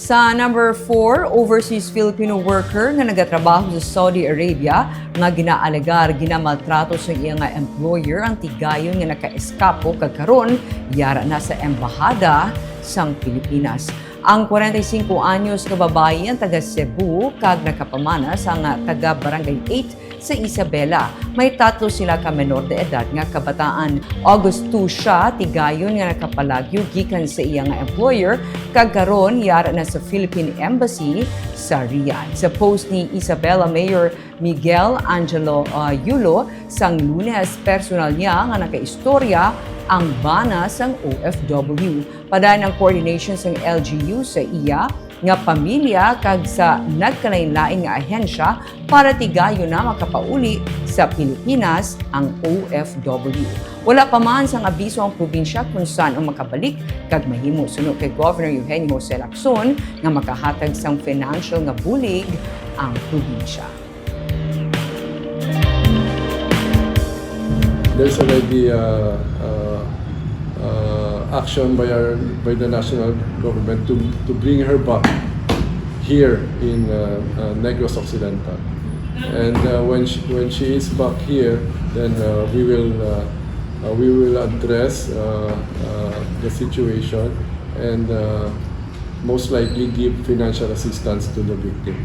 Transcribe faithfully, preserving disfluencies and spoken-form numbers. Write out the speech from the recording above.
Sa number four, overseas Filipino worker nga nagatrabaho sa Saudi Arabia nga ginaalegar ginamaltrato sa iya nga employer ang tigayon nga nakaeskapo kag karon yara na sa embahada sang Pilipinas. Ang kwarenta y singko anyos nga babayi ang taga Cebu kag nakapamana sang taga Barangay eight sa Isabela. May tatlo sila ka menor de edad nga kabataan. August two siya tigayon nga nakapalagyo gikan sa iya nga employer, kag karon yara na sa Philippine Embassy sa Riyadh. Sa post ni Isabela Mayor Miguel Angelo, uh, Yulo, sang Lunes, personal niya nga nakaistorya ang bana sang O F W. Padayon ang coordination sang L G U sa iya nga pamilya kag sa nagkalainlain nga ahensya para tigayon na makapauli sa Pilipinas ang O F W. Wala pa man sang abiso ang probinsya kung san-o makabalik, kag mahimo suno kay Governor Eugenio Jose Lacson nga makahatag sang financial nga bulig ang probinsya. There's already uh, uh, uh, action by our by the national government to, to bring her back here in uh, uh, Negros Occidental. And uh, when she, when she is back here, then uh, we will uh, uh, we will address uh, uh, the situation and uh, most likely give financial assistance to the victim.